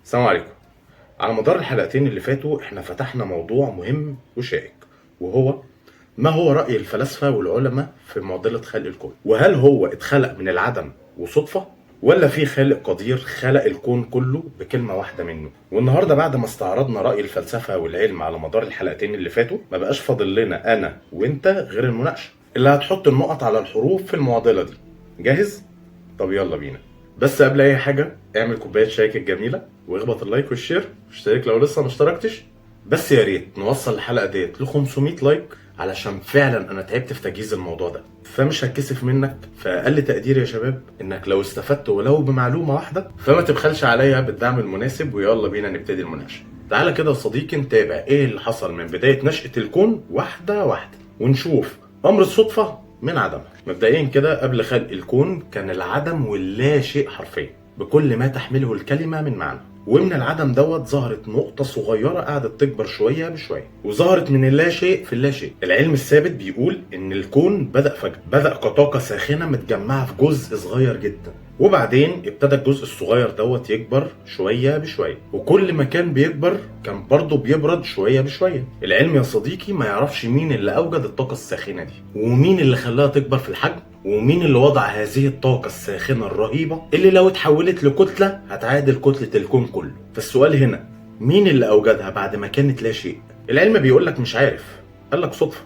السلام عليكم. على مدار الحلقتين اللي فاتوا احنا فتحنا موضوع مهم وشائك، وهو ما هو رأي الفلاسفة والعلماء في معضلة خلق الكون؟ وهل هو اتخلق من العدم وصدفة، ولا في خالق قدير خلق الكون كله بكلمة واحدة منه؟ والنهاردة بعد ما استعرضنا رأي الفلسفة والعلم على مدار الحلقتين اللي فاتوا، ما بقاش فاضل لنا أنا وإنت غير المناقشة اللي هتحط النقط على الحروف في المعضلة دي. جاهز؟ طب يلا بينا. بس قبل أي حاجة اعمل كوباية شايك الجميلة واخبط ال like وال share واشترك لو لسه ما اشتركتش. بس يا ريت نوصل الحلقة ديت ل 500 like، علشان فعلا انا تعبت في تجهيز الموضوع ده، فمش هتكسف منك. فاقل تقدير يا شباب انك لو استفدت ولو بمعلومة واحدة فما تبخلش عليا بالدعم المناسب. ويلا بينا نبتدي المناقشة. تعالى كده يا صديقي نتابع ايه اللي حصل من بداية نشأة الكون واحدة واحدة، ونشوف امر الصدفة من عدمها. مبدئيا كده قبل خلق الكون كان العدم واللا شيء حرفيا بكل ما تحمله الكلمة من معنى. ومن العدم دوت ظهرت نقطة صغيرة قعدت تكبر شوية بشوية، وظهرت من اللا شيء في اللا شيء. العلم الثابت بيقول إن الكون بدأ فجأة، بدأ كطاقة ساخنة متجمعة في جزء صغير جدا، وبعدين ابتدى الجزء الصغير دوت يكبر شوية بشوية، وكل ما كان بيكبر كان برضه بيبرد شوية بشوية. العلم يا صديقي ما يعرفش مين اللي أوجد الطاقة الساخنة دي، ومين اللي خلاها تكبر في الحجم، ومين اللي وضع هذه الطاقة الساخنة الرهيبة اللي لو اتحولت لكتلة هتعادل كتلة الكون كله. فالسؤال هنا، مين اللي أوجدها بعد ما كانت لا شيء؟ العلم بيقولك مش عارف، قالك صدفة.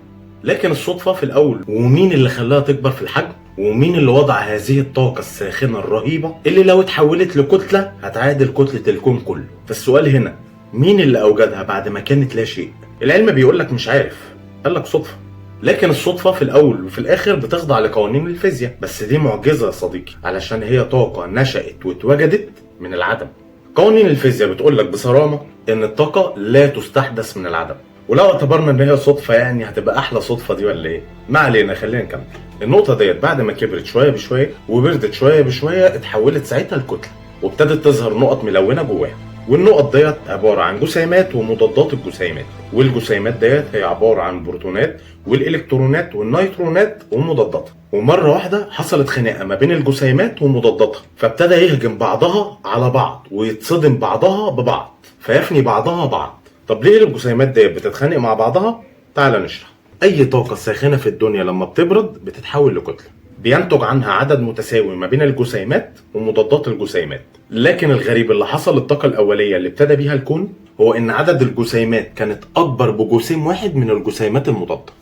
لكن الصدفة في الأول، ومين اللي خلاها تكبر في الحجم، ومين اللي وضع هذه الطاقة الساخنة الرهيبة اللي لو اتحولت لكتلة هتعادل كتلة الكون كله. فالسؤال هنا، مين اللي أوجدها بعد ما كانت لا شيء؟ العلم بيقولك مش عارف، قالك صدفة. لكن الصدفة في الأول وفي الآخر بتخضع لقوانين الفيزياء. بس دي معجزة يا صديقي، علشان هي طاقة نشأت واتوجدت من العدم. قوانين الفيزياء بتقولك بصرامة إن الطاقة لا تستحدث من العدم، ولو اعتبرنا إن هي صدفة يعني هتبقى أحلى صدفة دي ولا إيه؟ ما علينا، خلينا نكمل. النقطة ديت بعد ما كبرت شوية بشوية وبردت شوية بشوية اتحولت ساعتها لكتلة، وابتدت تظهر نقط ملونة جواها، والنقط ديت عبارة عن جسيمات ومضادات الجسيمات، والجسيمات ديت هي عبارة عن البروتونات والإلكترونات والنيوترونات ومضاداتها. ومرة واحدة حصلت خناقة ما بين الجسيمات ومضاداتها، فابتدى يهجم بعضها على بعض ويتصدم بعضها ببعض فيفني بعضها بعض. طب ليه الجسيمات ديت بتتخانق مع بعضها؟ تعال نشرح. أي طاقة ساخنة في الدنيا لما بتبرد بتتحول لكتلة بينتج عنها عدد متساوي ما بين الجسيمات ومضادات الجسيمات. لكن الغريب اللي حصل للطاقة الأولية اللي ابتدى بيها الكون هو إن عدد الجسيمات كانت أكبر بجسيم واحد من الجسيمات المضادة.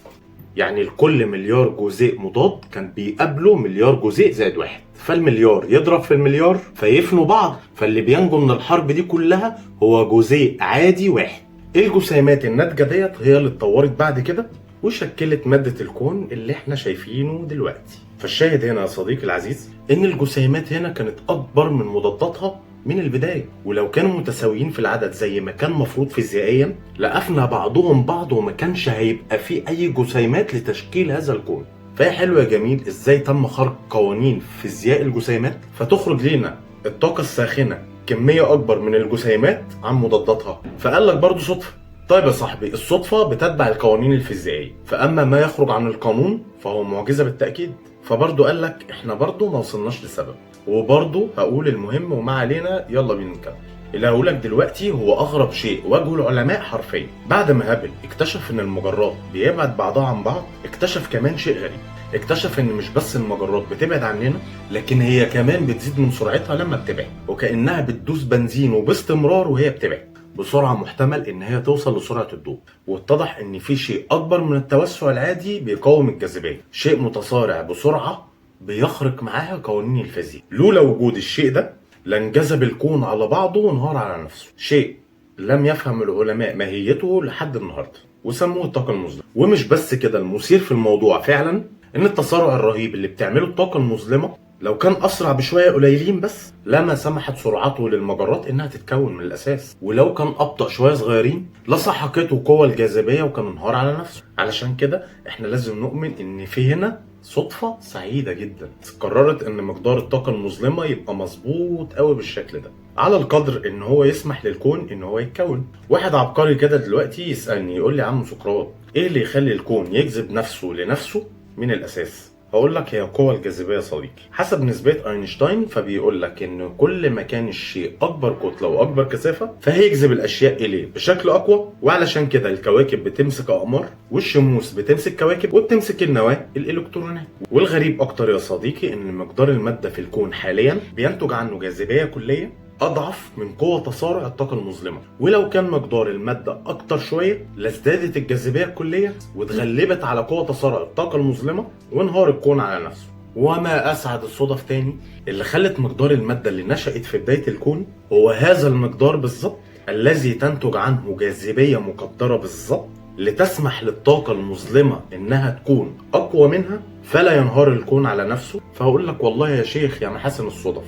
يعني لكل مليار جزيء مضاد كان بيقابله مليار جزيء زائد واحد، فالمليار يضرب في المليار فيفنوا بعض، فاللي بينجو من الحرب دي كلها هو جزيء عادي واحد. الجسيمات الناتجة ديت هي اللي اتطورت بعد كده وشكلت مادة الكون اللي احنا شايفينه دلوقتي. فالشاهد هنا يا صديقي العزيز ان الجسيمات هنا كانت اكبر من مضاداتها من البداية، ولو كانوا متساويين في العدد زي ما كان مفروض فيزيائيا لأفنى بعضهم بعض وما كانش هيبقى فيه اي جسيمات لتشكيل هذا الكون. فهي حلوة يا جميل ازاي تم خرق قوانين فيزياء الجسيمات فتخرج لينا الطاقة الساخنة كمية اكبر من الجسيمات عن مضاداتها. فقال لك برضو صدفة. طيب يا صاحبي، الصدفة بتتبع القوانين الفيزيائية، فأما ما يخرج عن القانون فهو معجزة بالتأكيد. فبرضو قال لك احنا برضو ما وصلناش لسبب، وبرضو هقول المهم وما علينا، يلا بينا نكمل. اللي هقولك دلوقتي هو أغرب شيء واجهه العلماء حرفيا. بعد ما هابل اكتشف إن المجرات بيبعد بعضها عن بعض، اكتشف كمان شيء غريب. اكتشف إن مش بس المجرات بتبعد عننا، لكن هي كمان بتزيد من سرعتها لما بتبعد، وكأنها بتدوس بنزين وباستمرار وهي بتبعد بسرعة محتمل إن هي توصل لسرعة الضوء. واتضح إن في شيء أكبر من التوسع العادي بيقاوم الجاذبية، شيء متسارع بسرعة بيخرق معاها قوانين الفيزياء. لولا وجود الشيء ده لانجذب الكون على بعضه وانهار على نفسه. شيء لم يفهم العلماء ماهيته لحد النهارده، وسموه الطاقة المظلمة. ومش بس كده، المثير في الموضوع فعلا إن التسارع الرهيب اللي بتعمله الطاقة المظلمة لو كان أسرع بشوية قليلين بس لما سمحت سرعته للمجرات إنها تتكون من الأساس، ولو كان أبطأ شوية صغيرين لسحقته قوة الجاذبية وكان انهار على نفسه. علشان كده إحنا لازم نؤمن إن في هنا صدفة سعيدة جدا قررت إن مقدار الطاقة المظلمة يبقى مظبوط قوي بالشكل ده، على القدر إن هو يسمح للكون إن هو يتكون. واحد عبقري كده دلوقتي يسألني يقول لي يا عم سقراط، إيه اللي يخلي الكون يجذب نفسه لنفسه من الأساس؟ هقول لك هي قوة الجاذبية يا صديقي. حسب نسبية اينشتاين فبيقول لك ان كل ما كان الشيء اكبر كتلة واكبر كثافة فهيجذب الاشياء اليه بشكل اقوى، وعلشان كده الكواكب بتمسك اقمار، والشموس بتمسك كواكب، وبتمسك النواة الالكترونات. والغريب اكتر يا صديقي ان مقدار المادة في الكون حاليا بينتج عنه جاذبية كلية اضعف من قوة تسارع الطاقة المظلمة، ولو كان مقدار المادة اكتر شوية لازدادت الجاذبية الكلية واتغلبت على قوة تسارع الطاقة المظلمة وانهار الكون على نفسه. وما اسعد الصدف تاني اللي خلت مقدار المادة اللي نشأت في بداية الكون هو هذا المقدار بالظبط الذي تنتج عنه جاذبية مقدرة بالظبط لتسمح للطاقة المظلمة انها تكون اقوى منها فلا ينهار الكون على نفسه. فهقول لك والله يا شيخ يا محاسن الصدف،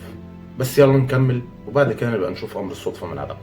بس يلا نكمل وبعد كده نبقى نشوف امر الصدفة من عدمه.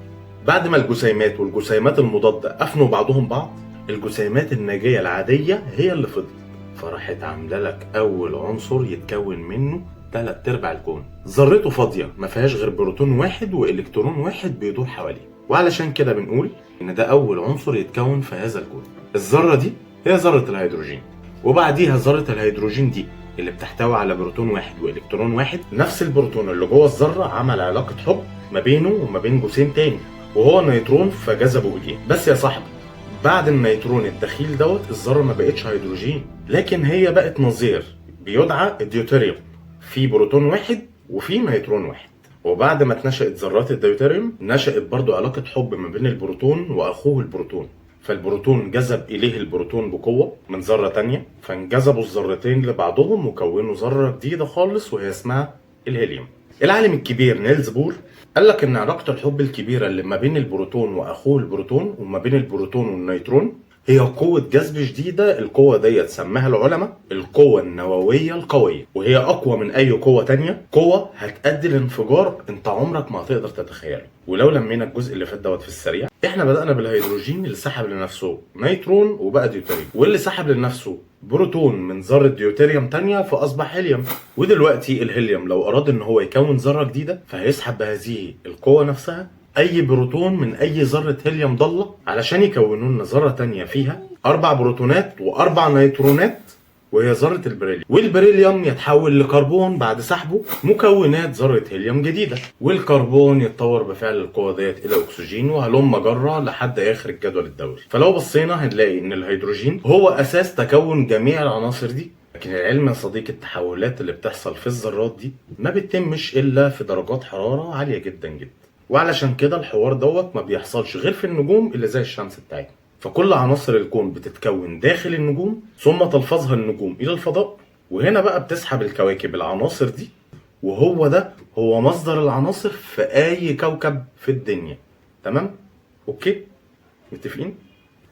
بعد ما الجسيمات والجسيمات المضادة افنوا بعضهم بعض، الجسيمات الناجية العادية هي اللي فضلت، فراحت عامله لك اول عنصر يتكون منه 3/4 الكون، ذرته فاضية ما فيهاش غير بروتون واحد والكترون واحد بيدور حواليه، وعلشان كده بنقول ان ده اول عنصر يتكون في هذا الكون. الذرة دي هي ذره الهيدروجين، وبعديها ذره الهيدروجين دي اللي بتحتوي على بروتون واحد والكترون واحد، نفس البروتون اللي جوه الذرة عمل علاقة حب ما بينه وما بين جسيم تاني وهو النيترون فجذبه اليه. بس يا صاحبي بعد النيترون الدخيل دوت الذرة ما بقتش هيدروجين، لكن هي بقت نظير بيدعى الديوتيريوم، في بروتون واحد وفي نيترون واحد. وبعد ما اتنشأت ذرات الديوتيريوم نشأت برضو علاقة حب ما بين البروتون واخوه البروتون، فالبروتون جذب إليه البروتون بقوة من ذرة تانية، فانجذبوا الذرتين لبعضهم وكونوا ذرة جديدة خالص وهي اسمها الهيليوم. العالم الكبير نيلز بور قال لك إن علاقة الحب الكبيرة اللي ما بين البروتون وأخوه البروتون وما بين البروتون والنيترون هي قوة جذب شديدة. القوة ديت سماها العلماء القوة النووية القوية، وهي أقوى من أي قوة تانية، قوة هتأدي لانفجار أنت عمرك ما هتقدر تتخيله. ولو لمينا الجزء اللي فات دوت في السريع، احنا بدأنا بالهيدروجين اللي سحب لنفسه نيترون وبقى ديوتيريوم، واللي سحب لنفسه بروتون من ذرة ديوتيريوم تانية فأصبح هيليوم. ودلوقتي الهيليوم لو أراد إن هو يكون ذرة جديدة فهيسحب بهذه القوة نفسها اي بروتون من اي ذره هيليوم ضالة علشان يكونوا لنا ذره تانية فيها 4 بروتونات و4 نيترونات وهي ذره البريليوم. والبريليوم يتحول لكربون بعد سحبه مكونات ذره هيليوم جديدة، والكربون يتطور بفعل القوة ديت الى اكسجين، وهلم جره لحد اخر الجدول الدوري. فلو بصينا هنلاقي ان الهيدروجين هو اساس تكون جميع العناصر دي، لكن العلم يا صديقي التحولات اللي بتحصل في الذرات دي ما بتتمش الا في درجات حرارة عالية جدا جدا، وعلشان كده الحوار دوت ما بيحصلش غير في النجوم اللي زي الشمس بتاعتنا. فكل عناصر الكون بتتكون داخل النجوم ثم تلفظها النجوم الى الفضاء، وهنا بقى بتسحب الكواكب العناصر دي، وهو ده هو مصدر العناصر في اي كوكب في الدنيا. تمام؟ okay؟ متفقين؟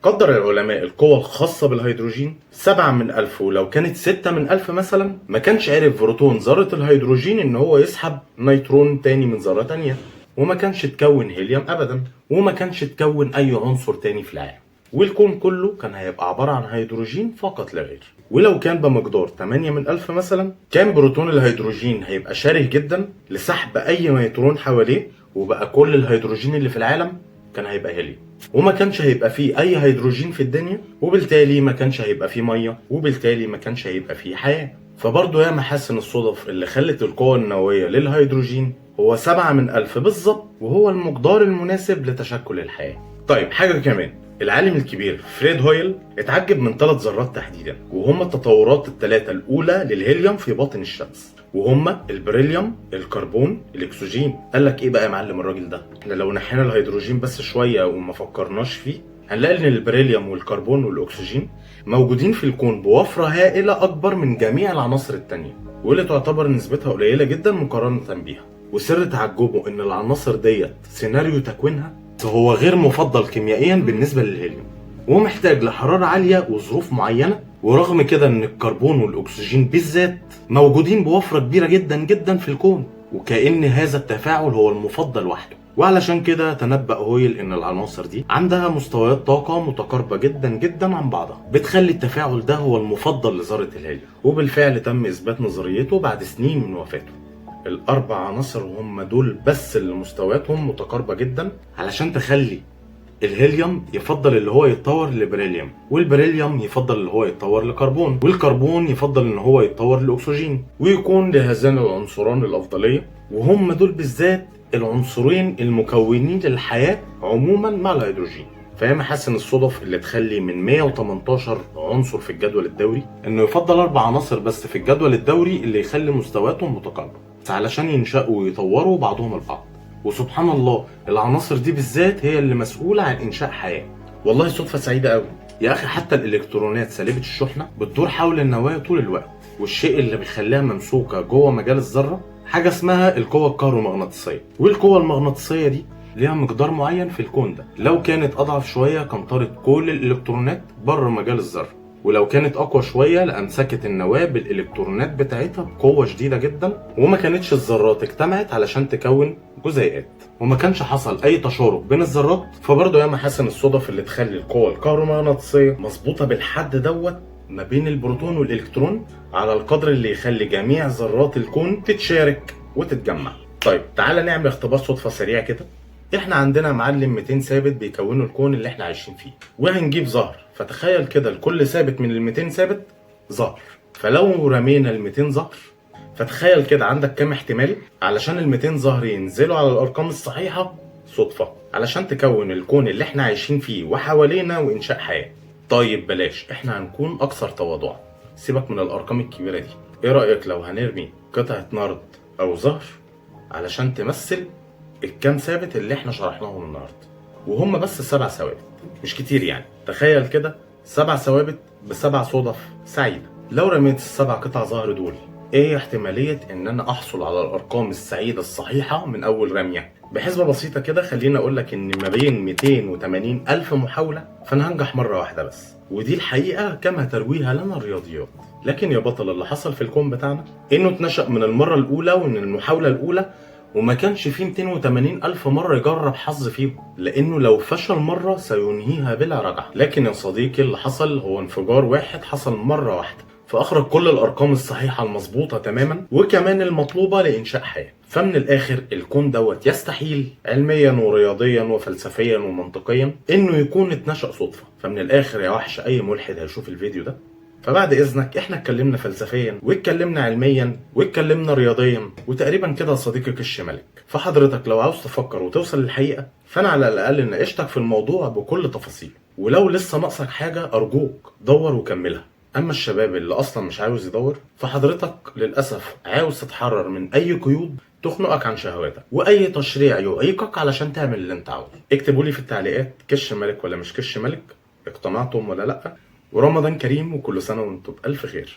قدر العلماء القوة الخاصة بالهيدروجين 7 من 1000، ولو كانت 6 من 1000 مثلا ما كانش عرف بروتون ذرة الهيدروجين ان هو يسحب نيترون تاني من ذرة تانية، وما كانش تكون هيليوم ابدا، وما كانش تكون اي عنصر تاني في العالم، والكون كله كان هيبقى عبارة عن هيدروجين فقط لا غير. ولو كان بمقدار 8 من 1000 مثلا كان بروتون الهيدروجين هيبقى شره جدا لسحب اي نيترون حواليه، وبقى كل الهيدروجين اللي في العالم كان هيبقى هيليوم، وما كانش هيبقى فيه اي هيدروجين في الدنيا، وبالتالي ما كانش هيبقى فيه مية، وبالتالي ما كانش هيبقى فيه حياة. فبرضه يا محاسن الصدف اللي خلت القوة النووية للهيدروجين هو 7 من 1000 بالظبط، وهو المقدار المناسب لتشكل الحياة. طيب حاجة كمان، العالم الكبير فريد هويل اتعجب من 3 ذرات تحديدا، وهم التطورات ال3 الأولى للهيليوم في باطن الشمس، وهم البريليوم، الكربون، الاكسجين. قال لك ايه بقى يا معلم الراجل ده؟ احنا لو نحينا الهيدروجين بس شوية وما فكرناش فيه هنلاقي ان البريليوم والكربون والاكسجين موجودين في الكون بوفرة هائلة اكبر من جميع العناصر التانية، واللي تعتبر نسبتها قليلة جدا مقارنة بيها. وسر تعجبه ان العناصر ديت سيناريو تكوينها هو غير مفضل كيميائيا بالنسبة للهيليوم، ومحتاج لحرارة عالية وظروف معينة، ورغم كده ان الكربون والاكسجين بالذات موجودين بوفرة كبيرة جدا جدا في الكون، وكأن هذا التفاعل هو المفضل وحده. وعلشان كده تنبأ هويل ان العناصر دي عندها مستويات طاقة متقاربة جدا جدا عن بعضها، بتخلي التفاعل ده هو المفضل لذرة الهيليوم. وبالفعل تم اثبات نظريته بعد سنين من وفاته. ال4 عناصر هم دول بس اللي مستوياتهم متقاربة جدا علشان تخلي الهيليوم يفضل اللي هو يتطور لبريليوم، والبريليوم يفضل اللي هو يتطور لكربون، والكربون يفضل ان هو يتطور لاكسجين، ويكون لهذين العنصران الافضلية، وهم دول بالذات العنصرين المكونين للحياة عموما مع الهيدروجين. فهي محاسن الصدف اللي تخلي من 118 عنصر في الجدول الدوري انه يفضل 4 عناصر بس في الجدول الدوري اللي يخلي مستوياتهم متقاربة علشان ينشأوا ويطوروا بعضهم البعض. وسبحان الله العناصر دي بالذات هي اللي مسؤولة عن إنشاء حياة. والله صدفة سعيدة قوي يا أخي. حتى الإلكترونات سالبة الشحنة بتدور حول النواة طول الوقت، والشيء اللي بيخليها ممسوكة جوه مجال الذرة حاجة اسمها القوة الكهرومغناطيسية، والقوة المغناطيسية دي ليها مقدار معين في الكون ده، لو كانت أضعف شوية كان طارت كل الإلكترونات بره مجال الذرة، ولو كانت أقوى شوية لأمسكت النواة بالإلكترونات بتاعتها بقوة شديدة جدا، وما كانتش الذرات اجتمعت علشان تكون جزيئات، وما كانش حصل أي تشارك بين الذرات. فبرضه يا محاسن الصدف اللي تخلي القوة الكهرومغناطيسية مظبوطة بالحد دوت ما بين البروتون والإلكترون على القدر اللي يخلي جميع ذرات الكون تتشارك وتتجمع. طيب تعالى نعمل اختبار صدفة سريع كده. احنا عندنا معلم 200 ثابت بيكونوا الكون اللي احنا عايشين فيه، وهنجيب زهر. فتخيل كده لكل ثابت من ال 200 ثابت زهر، فلو رمينا ال 200 زهر فتخيل كده عندك كام احتمال علشان ال 200 زهر ينزلوا على الارقام الصحيحة صدفة علشان تكون الكون اللي احنا عايشين فيه وحوالينا وانشاء حياة. طيب بلاش، احنا هنكون اكثر تواضعا، سيبك من الارقام الكبيرة دي. ايه رأيك لو هنرمي قطعة نرد او زهر علشان تمثل الكام ثابت اللي احنا شرحناهم النهارده، وهم بس 7 ثوابت، مش كتير يعني. تخيل كده 7 ثوابت ب7 صدف سعيدة. لو رميت ال7 قطع زهر دول، ايه احتمالية ان انا احصل على الارقام السعيدة الصحيحة من اول رمية؟ بحسبة بسيطة كده خليني اقول لك ان ما بين 280 الف محاولة فانا هنجح مرة واحدة بس، ودي الحقيقة كما ترويها لنا الرياضيات. لكن يا بطل اللي حصل في الكون بتاعنا انه اتنشأ من المرة الاولى ومن المحاولة الاولى، وما كانش فيه 280 ألف مرة يجرب حظ فيهم، لأنه لو فشل مرة سينهيها بلا رجعة. لكن يا صديقي اللي حصل هو انفجار واحد حصل مرة واحدة، فأخرج كل الأرقام الصحيحة المظبوطة تماما وكمان المطلوبة لإنشاء حياة. فمن الآخر الكون دوت يستحيل علميا ورياضيا وفلسفيا ومنطقيا إنه يكون اتنشأ صدفة. فمن الآخر يا وحش أي ملحد هيشوف الفيديو ده، فبعد اذنك احنا اتكلمنا فلسفيا واتكلمنا علميا واتكلمنا رياضيا وتقريبا كده صديقك الشمالك. فحضرتك لو عاوز تفكر وتوصل للحقيقة فانا على الاقل ناقشتك في الموضوع بكل تفاصيله، ولو لسه ناقصك حاجة ارجوك دور وكملها. اما الشباب اللي اصلا مش عاوز يدور فحضرتك للاسف عاوز تتحرر من اي قيود تخنقك عن شهواتك واي تشريع يعيقك علشان تعمل اللي انت عاوزه. اكتبوا لي في التعليقات كش ملك ولا مش كش ملك، اقتنعتم ولا لا؟ ورمضان كريم وكل سنة وانتم بألف خير.